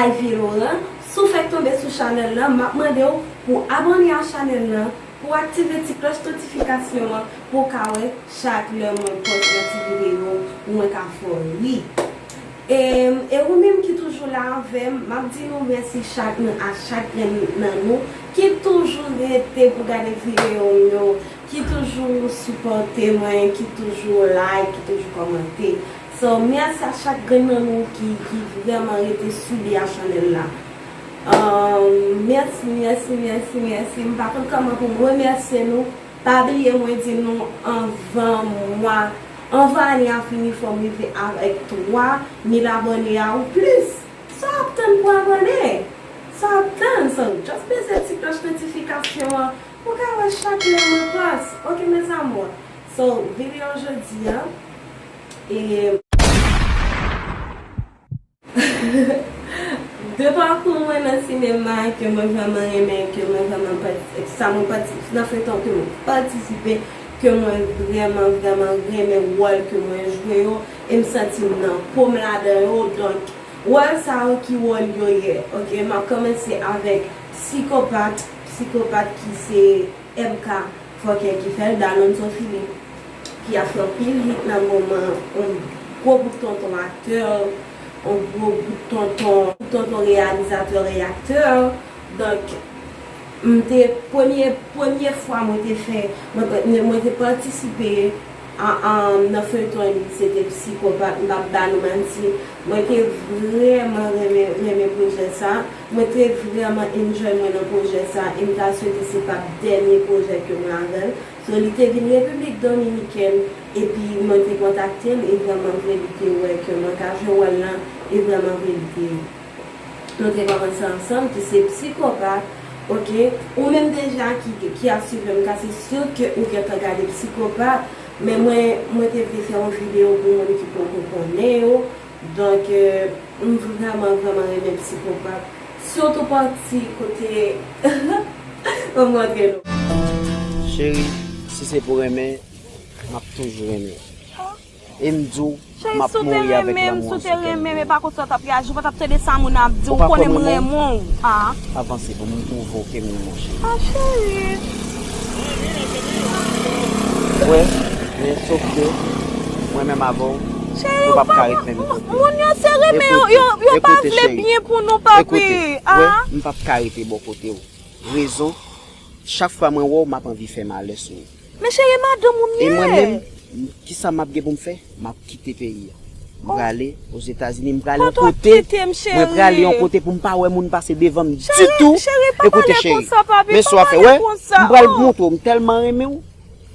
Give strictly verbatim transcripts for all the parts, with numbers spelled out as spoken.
Vye Laurent, si w fèk tonbe sou chanèl lan, m ap mande w pou w abòne a chanèl lan, pou w aktive ti klòch notifikasyon an, pou w ka wè chak lè mwen poste yon ti videyo, pou mwen ka fè w ri. E, e ou menm ki toujou la avè m, m ap di nou mèsi chak nan, a chak grenn nan nou ki toujou rete pou gade videyo m yo, ki toujou sipòte mwen, ki toujou like, ki toujou kòmante. So, mèsi a chak grenn nan nou ki, ki vrèman rete sou li a chanèl la. Um, mèsi, mèsi, mèsi, mèsi. M pa konn kòman pou m remèsye nou. Pa bliye mwen di nou anvan mwa, anvan ane a fini, fò m rive avèk twa mil abòne a ou plis. Sa w ap tann pou abòne? Sa w ap tann? So, just bese ti klòch notifikasyon an pou w ka wè chak lè mwen post. Ok, mes amours. So, videyo jodi a, e, de pakou mwen nan sinema ke mwen vrèman renmen, ke mwen vrèman pati-, sa mwen pati-, nan feyton ke mwen patisipe, ke mwen vrèman, vrèman renmen wòl ke mwen jwe yo, e m santi m nan po m ladan yo, donk, wòl sa yo ki wòl yo ye, ok? M ap kòmanse avèk Psikopat, Psikopat ki se M K Fòkè ki fè l, Danonso Philippe, ki ap fè anpil hit nan moman, yon gwo bout tonton aktè, yon gwo bout tonton, tonton reyalizatè e aktè. Donk, m te, premye, premye fwa mwen te fè, mwen, mwen, mwen te patisipe a, a, nan feyton li, se te Psikopat, m p ap ba nou manti. Mwen te vrèman renmen, renmen pwojè sa. Mwen te vrèman enjoy mwen nan pwojè sa, e m ta swete se p ap dènye pwojè ke mwen avè l. So, li te vin Repiblik Dominikèn, epi mwen te kontakte l, e vrèman vre li te wè ke mwen ka jwe wòl lan, e vrèman vre li te, nou te kòmanse ansanm, ki se Psikopat, ok? Ou menm deja ki, ki ap swiv M K, se si ke ou gentan gade Psikopat, men mwen, mwen te vle fè yon videyo pou moun ki poko konnen yo, donk, euh, m vrèman, vrèman renmen Psikopat. Sitou pati kote, ban m montre nou. Cheri, si se pou renmen, m ap toujou renmen w. E m di w, m ap mouri avèk lanmou an sou kè m. Cheri, si w te renmen m, si w te renmen m, e pa konsa w t ap reyaji, ou pa t ap tande sa moun ap di, ou konnen m renmen w. Ah. Avanse pou m pwouve w ke m renmen w, cheri. Ah, cheri. Wè, men sof ke mwen menm avè w, nou p ap ka ret menm kote. Moun yo se renmen yo, yo, yo pa vle byen pou nou, papi. Ekoute, wè, m p ap ka rete bò kote w. Rezon, chak fwa mwen wè w, m ap anvi fè malè sou ou. Men cheri, madanm ou m ye. E mwen menm, kisa m ap gen pou m fè? M ap kite peyi a. M prale Ozetazini, m prale yon kote. Mwen prale yon kote pou m pa wè moun pase devan m ditou. Ekoute, cheri, men sa w ap fè, wè, m pral montre w, m tèlman renmen w.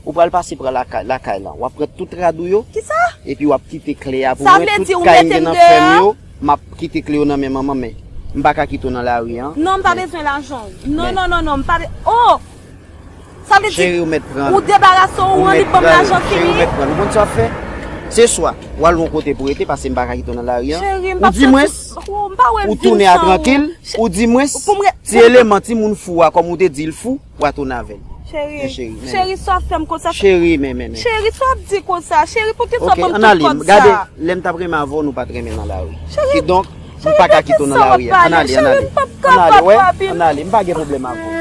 Ou pral pase pran lakay, lakay la. W ap pran tout rad ou yo. Kisa? Epi w ap kite kle a pou mwen, tout kay m gen nan fèm yo. M ap kite kle yo nan men manman, men m pa ka kite w nan lari a. Non, m pa bezwen lajan w. Non, non, non, non, m pa be-, oh! Sa vle di, cheri, ou mèt pran l. Ou debarase w, ou annik ban m lajan fini. Cheri, ou mèt pran l. Ou konn sa w ap fè? Se swa w al yon kote pou rete, paske m pa ka kite w nan lari a. Cheri, m p ap soti. Ou di mwen, ou tounen a trankil, ou di mwen, ti eleman timoun fou a, kòm ou te di l fou, w a tounen avè l. Cheri, men cheri, men, cheri, sa w ap fè m konsa. Cheri, men, men, men. Cheri, sa w ap di konsa. Cheri, poukisa w ban m tout kòb sa? Gade, lè m t ap renmen avè w, nou pa t renmen nan lari. Kidonk, m pa ka kite w nan lari a. Ann ale, ann ale. Ann ale, wè, ann ale. M pa gen pwoblèm avè w.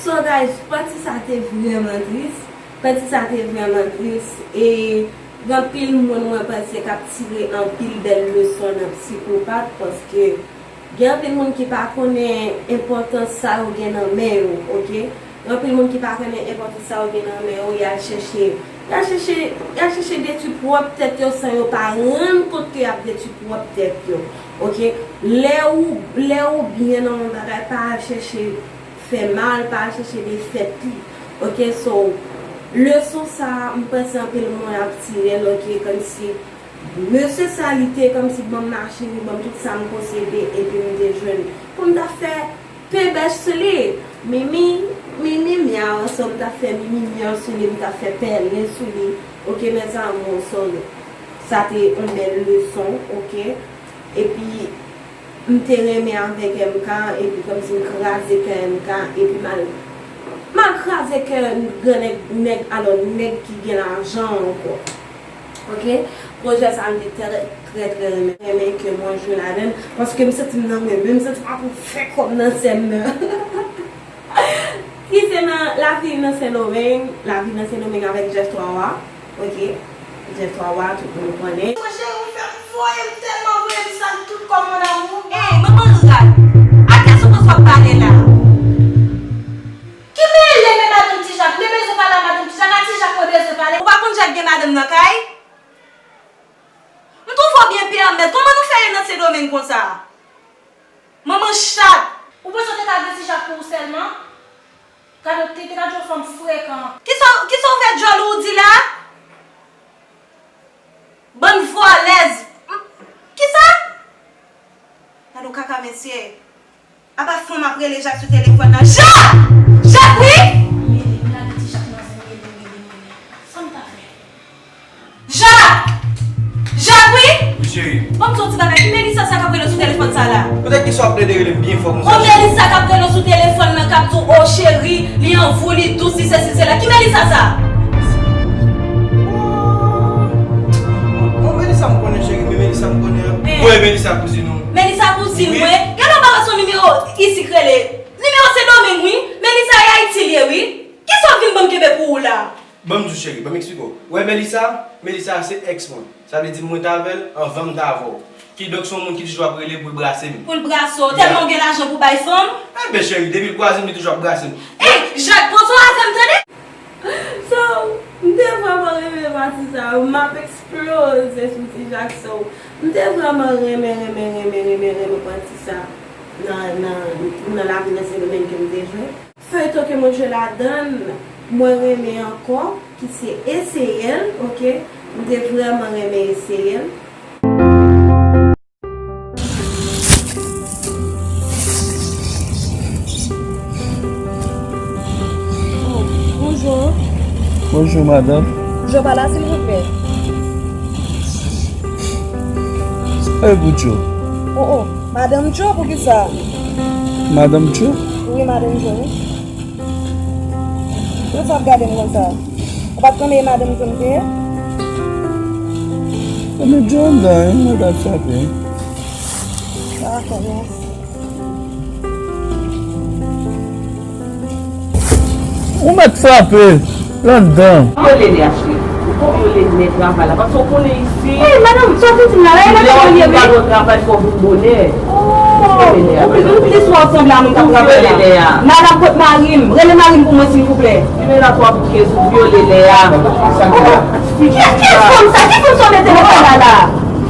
So guys, pati sa te vrèman tris. Pati sa te vrèman tris. E gen anpil moun mwen panse k ap tire anpil bèl leson nan Psikopat, paske gen anpil moun ki pa konnen enpòtans sa yo gen nan men yo, ok? Gen anpil moun ki pa konnen enpòtans sa yo gen nan men yo, y al chèche, y al chèche, y al chèche detwi pwòp tèt yo san yo pa rann kont ke y ap detwi pwòp tèt yo. Ok, lè ou, lè ou byen nan yon bagay, pa al chèche fè mal, pa al chèche defèt li. Ok, so, leson sa a, m panse anpil moun ap tire l, ok, kòmsi mesye sa, li te kòmsi ban m machin, li ban m tout sa m posede, epi m te jwenn pou m ta fè pebèch sou li. Mimi, mimi myaw, so m ta fè mimi myaw sou li, m ta fè pèlen sou li. Ok, mes amours, so, sa te yon bèl leson, ok. Epi, m te renmen avèk M K, epi kòmsi m kraze kè M K, epi m al, m al kraze kè gran nèg, nèg, alò, nèg ki gen lajan ankò. Ok? Pwojè sa a, m te trè, trè, trè renmen, renmen ke mwen jwe ladan l, paske m santi m nan mwen menm, m santi m ap fè kòb nan sèn nan. Ki se nan lavi nan Sendomeng, lavi nan Sendomeng avèk Jeff Twawa. Ok, Jeff Twawa, tout moun konnen. Mwen cheri, ou fè m voye, m tèlman voye m sal tout kò m, mon amour. Ey, manman rat! A kiyès ou panse w ap pale la? Ki mele men madanm Ti Jak? M te bezwen pale a madanm Ti Jak, a Ti Jak mwen bezwen pale. Ou pa konn Jak gen madanm nan kay? M twouve w byen pèmèt. Kòman nou fè ye nan Sendomeng konsa? Manman chat! Ou panse w te ka gen Ti Jak pou ou sèlman? Gade w te, te ka di w fanm frekan. Kisa, kisa w fè djòl ou di la? Bann vòlèz! Kisa? Gade w kaka mesye. Apa fanm ap rele Jak sou telefòn nan. Jak! Jak wi! Mele, m lage Ti Jak nan zen, mele, mele, mele. Sa m ta fè? Jak! Jak wi! Wi, cheri. Ban m di w ti bagay. Ki Melissa sa k ap rele w sou telefòn sa la? Poutèt kisa w ap plede rele m byen fò konsa, cheri? O Melissa k ap rele w sou telefòn nan, k ap di w, o cheri, li anvi w, li dous, li sesi, li sela. Ki Melissa sa? O, o, Melissa m konnen, cheri, men Melissa m konnen an. Wi, Melissa kouzin ou. Melissa kouzin mwen? Gade w pa wè se yon nimewo isi k rele. Nimewo Sendomeng wi. Melissa e Ayiti l ye wi. Kisa w vin ban m kenbe pou ou la? Ban m di w cheri, ban m eksplike w. Ou wè Melissa? Melissa se èks mwen. Sa vle di mwen t avè l anvan m t avè w. Kidonk se yon moun ki toujou ap rele pou l brase m. Pou l brase w. Tèlman w gen lajan pou bay fanm? Enben cheri, depi l kwaze m, li toujou ap brase m. Ey, Jak, pran sou avè m tande! So, m te vrèman renmen pati sa yo. M ap eksploze sou Ti Jak, so. M te vrèman renmen, renmen, renmen, renmen, renmen pati sa nan, nan, nan lavi nan Sendomeng ke m te jwe. Feyton ke mwen jwe ladan l, mwen renmen ankò, ki se Eseye l, ok? M te vrèman renmen Eseye l. Oh, bonjou. Bonjou, madanm. Joe pa la, silvouplè? Sa e pou Joe? Oh, oh. Madanm Joe, poukisa? Madanm Joe? Wi, madanm Joe, wi. Poukisa w ap gade m konsa? Ou pa t konnen e madanm Joe m te ye? Madanm Joe anndan wi, mwen t ap frape. Dakò, mèsi. Ou mèt frape l anndan. Vyole Lea cheri. Ou fò vyole nèg travay la, paske w konnen isi. Ey, madanm, sa w vin di m la, la e madanm mwen li ye wi. Lè w ap travay, fò w vin bonè. Oh, ou plis, ou plis wè w sanble a moun k ap travay la. Madanm, kot mari m? Rele mari m pou mwen, silvouplè. Nimewo twa pou kenz, ou vyole Lea. Sa k fè la? Ki, ki fanm sa? Ki fanm sa w mete nan kay la la?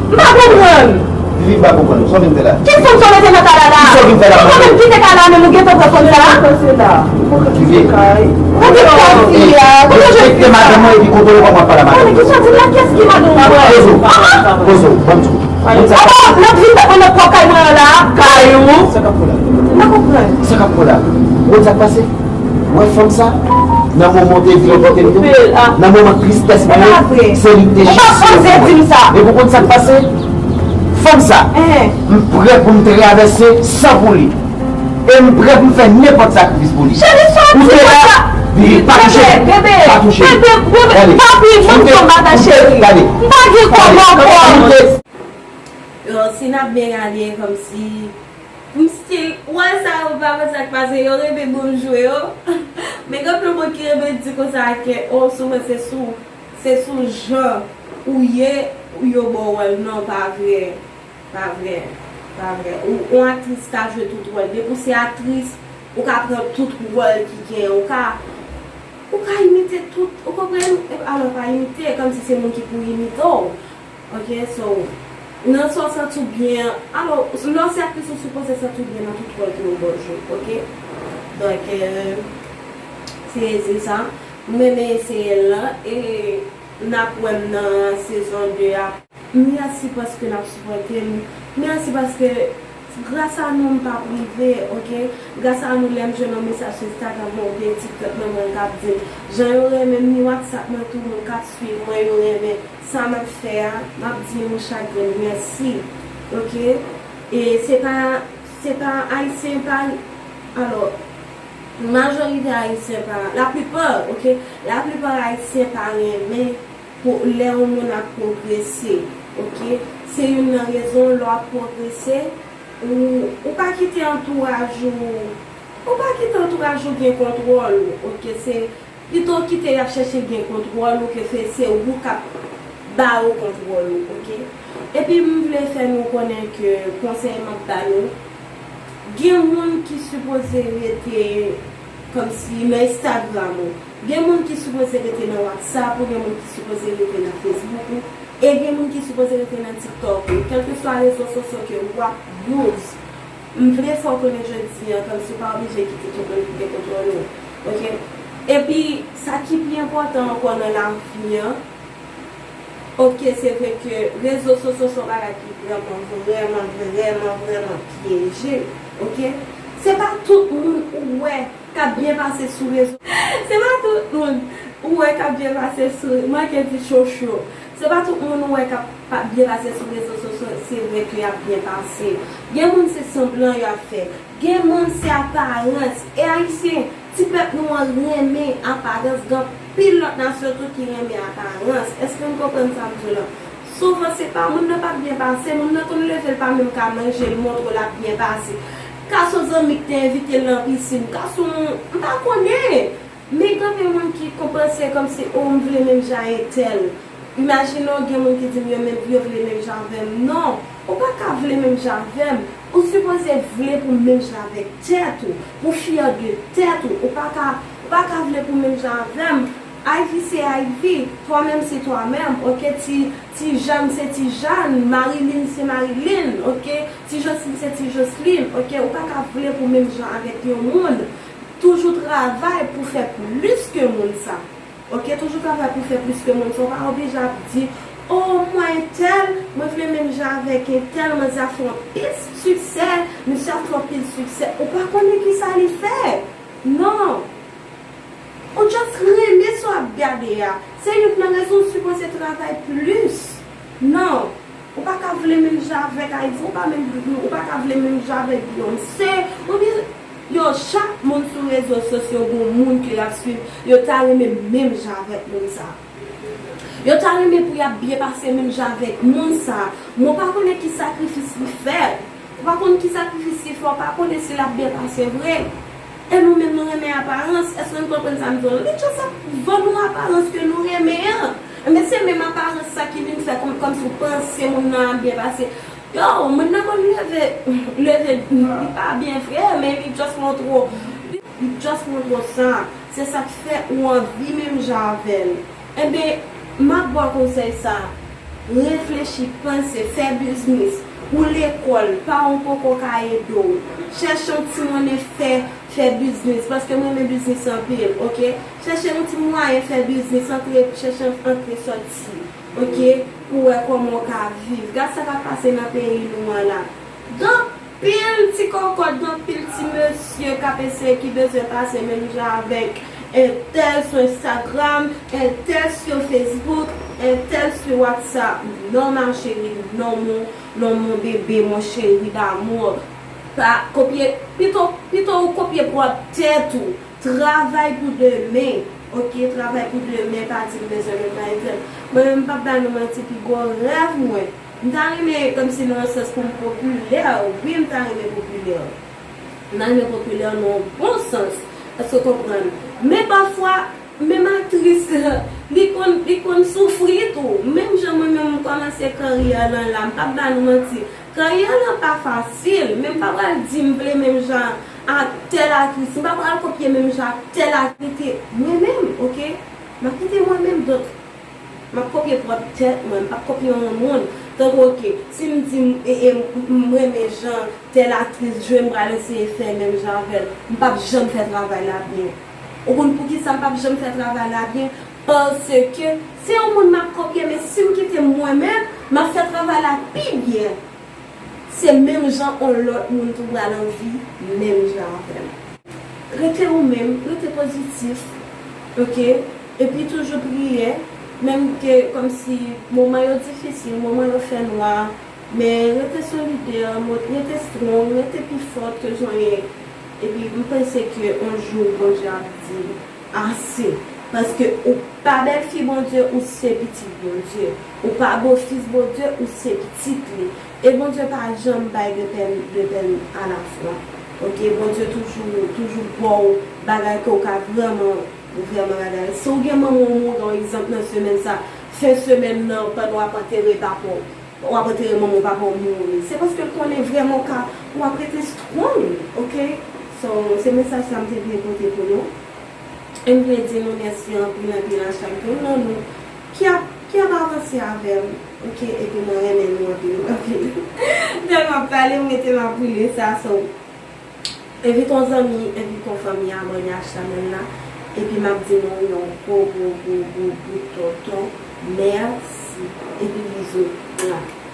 M pa konprann. Vivi, m pa konprann ou. Sa w vin fè la? Ki fanm sa w mete nan kay la la? Ki sa w vin fè la? Ou pa menm kite kay la, menm ou gentan pran fanm sa? Sa w pase la? Ou pa ka kite kay. Gade kòsi a. Gade jèn fi sa. Respekte madanm mwen epi kontwole kòman w ap pale a madanm mwen. Ki sa w di la? Kiyès ki madanm mwen? Poze w. Poze w. Ban m di w. Apa, n ap vin tèt mwen nan pwòp kay mwen an la? Kay ou? Sa k ap fè w la? M pa konprann. Sa k ap fè w la? Ou konn sa k pase? Ou wè fanm sa, nan moman w te vle kite m yo, nan moman tristès mwen yo, se li k te chèche yo pou mwen. Epi w konn sa k pase? Fanm sa, m prè pou m travèse san pou li. E m prè pou m fè nenpòt sakrifis pou li. Ou te la, Vivi, pa touche m. Pa touche m. Gade. Ou te, ou te, gade. Yo, si n ap byen gade, kòmsi M still, wè sa yo pa konn sa k pase, yo renmen ban m jwe yo. Men gen anpil moun ki renmen di konsa ke, o, souvan se sou, se sou jan ou ye, yo ba w wòl. Non, pa vre. Pa vre. Pa vre. Ou, yon aktris ka jwe tout wòl. Depi w se aktris, ou ka pran tout wòl ki genyen. Ou ka, ou ka imite tout, ou konprann? Alò, pa imite, kòmsi se moun ki pou imite w. Ok, so, Nan sa w santi w byen an. Alò, lè w se aktris, ou sipoze santi w byen nan tout wòl ke yo ba w jwe, oke? Donk, euh, se, se sa. M renmen eseye l lan, e n ap wè m nan sezon de a. Mèsi paske n ap sipòte m. Mèsi paske gras a nou m pa prive, oke? Gras a nou lè m jwenn yon mesaj sou Instagram mwen oubyen TikTok mwen, moun k ap di m jan yo renmen m, ni WhatsApp mwen tou, moun k ap swiv mwen, yo renmen sa m ap fè a, m ap di nou chak grenn mèsi, oke? E se pa, se pa Ayisyen pa, alò, majorite Ayisyen pa, laplipa, oke? Laplipa Ayisyen pa renmen pou lè yon moun ap pwogrese, oke? Se youn nan rezon lè w ap pwogrese, ou, ou pa kite antouraj ou, ou pa kite antouraj ou gen kontwòl ou, oke? Se pito kite y ap chèche gen kontwòl ou ke se, se ou k ap ba yo kontwòl ou, oke? Epi m vle fè nou konnen ke konsèy m ap ba nou, gen moun ki sipoze rete kòmsi nan Instagram ou, gen moun ki sipoze rete nan WhatsApp ou, gen moun ki sipoze rete nan Facebook ou, e gen moun ki sipoze rete nan TikTok ou, kèlkeswa rezo sosyo ke w ap use. M vle fè w konnen jodi a, kòmsi w pa oblije kite tout moun pou gen kontwòl ou. Oke? Epi, sa ki pi enpòtan ankò nan lavi an, oke, se vre ke rezo sosyo se yon bagay ki vrèman, vrèman, vrèman, vrèman pyeje. Oke? Se pa tout moun ou wè k ap byen pase sou rezo. Se pa tout moun ou wè k ap byen pase sou, manke di chocho. Se pa tout moun ou wè k ap pa byen pase sou rezo sosyo, se vre ke y ap byen pase. Gen moun se sanblan y ap fè. Gen moun se aparans. E Ayisyen, ti pèp nou an renmen aparans. Gen anpil lòt nasyon tou ki renmen aparans. Èske n konprann sa m di w lan? Souvan, se pa moun nan p ap byen pase, moun nan konn leve, l pa menm ka manje, l montre w l ap byen pase. Ka se yon zanmi ki te envite l nan pisin, ka se yon, m pa konnen. Men gen anpil moun ki konn panse kòmsi, o, m vle menm jan a entèl. Imajine w, gen moun ki di m yo menm, yo vle menm jan avè m. Non, ou pa ka vle menm jan avè m. Ou sipoze vle pou menm jan avèk tèt ou, pou fyè de tèt ou. Ou pa ka, ou pa ka vle pou menm jan avè m. Ivy se Ivy, toi-même c'est toi-même, oke? Ti, ti Jàn se ti Jàn, Marilyn se Marilyn, oke? Ti Joslin se ti Joslin, oke? Ou pa ka vle pou menm jan avèk yon moun. Toujou travay pou fè plis ke moun sa. Oke, toujou travay pou fè plis ke moun sa. Ou pa oblije ap di, o, mwen entèl, mwen vle menm jan avèk entèl, manzè ap fè anpil siksè, misye ap fè anpil siksè. Ou pa konnen kisa li fè. Non. Ou just renmen sa w ap gade a. Se youn nan rezon w sipoze travay plis. Non. Ou pa ka vle menm jan avèk Ayiti, ou pa menm, ou pa ka vle menm jan avèk Beyoncé, oubyen yo, chak moun sou rezo sosyo gen yon moun ke y ap swiv, yo ta renmen menm jan avèk moun sa. Yo ta renmen pou y ap byen pase menm jan avèk moun sa. Men w pa konnen ki sakrifis li fè. Ou pa konn ki sakrifis li fè, ou pa konnen si l ap byen pase vre. E nou menm nou renmen aparans, èske nou konprann sa m di w? Li just ap vann ou aparans ke nou renmen an. Men se menm aparans sa ki vin fè kòm, kòmsi w panse moun nan ap byen pase. Yo, moun nan konn leve, leve, li pa byen vre, men li just montre w, li just montre w sa. Se sa k fè ou anvi menm jan avè l. Enben, m ap ba w konsèy sa. Reflechi, panse, fè biznis. Ou lekòl, paran w poko ka ede w. Chèche yon ti monnen fè, fè biznis, paske mwen renmen biznis anpil, oke? Chèche yon ti mwayen fè biznis, antre, chèche antre sòti, oke? Pou w wè kòman w ka viv. Gad sa k ap pase nan peyi nou an la. Gen anpil ti kòkòt, gen anpil ti mesye k ap eseye ki bezwen pase menm jan avèk entèl sou Instagram, entèl sou Facebook, entèl sou WhatsApp. Non, ma chérie, non, mon, non, mon bébé, mon chéri d'amour. Pa kopye, pito, pito ou kopye pwòp tèt ou. Travay pou demen, oke? Travay pou demen, pa di m bezwen menm jan entèl. Mwen menm, m p ap ba nou manti, pi gwo rèv mwen. M ta renmen, kòmsi nan yon sans pou m popilè, wi, m ta renmen popilè. M ta renmen popilè nan yon bon sans, èske w konprann? Men pafwa, menm aktris, li konn, li konn soufri tou. Menm jan mwen menm m kòmanse karyè lan la, m p ap ba nou manti. Karyè lan pa fasil, men m pa pral di m vle menm jan ak tèl aktris, m pa pral kopye menm jan ak tèl aktris. Mwen menm, oke? M ap kite mwen menm, donk, m ap kopye pwòp tèt mwen, m p ap kopye yon moun. Tankou, oke, si m di m, e, e, m, m renmen jan tèl aktris jwe, m pral eseye fè menm jan avè l, m p ap janm fè travay la byen. Ou konn poukisa m p ap janm fè travay la byen? Paske se yon moun m ap kopye, men si m kite mwen menm, m ap fè travay la pi byen. Se menm jan yon lòt moun tou pral anvi menm jan avè m. Rete ou menm, rete pozitif, oke? Epi toujou priye, menm ke kòmsi moman yo difisil, moman yo fè nwa, men rete solidè, mo- rete strong, rete pi fòt ke jan w ye. Epi m panse ke yon jou Bondye ap di, ase. Paske ou pa bèlfi Bondye, ou se pitit Bondye. Ou pa bofis Bondye, ou se pitit li. E Bondye pa janm bay de pèn, de pèn alafwa. Oke, Bondye toujou, toujou ba w bagay ke w ka vrèman, vrèman gade. Si w gen manman w mouri, yon egzanp nan semèn sa, fen semèn nan, pandan w ap antere papa w, w ap antere manman w, papa w mouri. Se paske l konnen vrèman w ka, w ap rete strong, oke? So, se mesaj sa m te vle pote pou nou. E m vle di nou mèsi anpil, anpil a chak youn nan nou ki ap, ki ap avanse avè m, oke? Epi mwen renmen nou anpil, anpil. Tèlman m ap pale, m rete m ap boule sa, so, envite yon zanmi, envite yon fanmi abòne a chanèl la. Epi m ap di nou yon gwo, gwo, gwo, gwo bout tonton mèsi. Epi bizou. Mwah.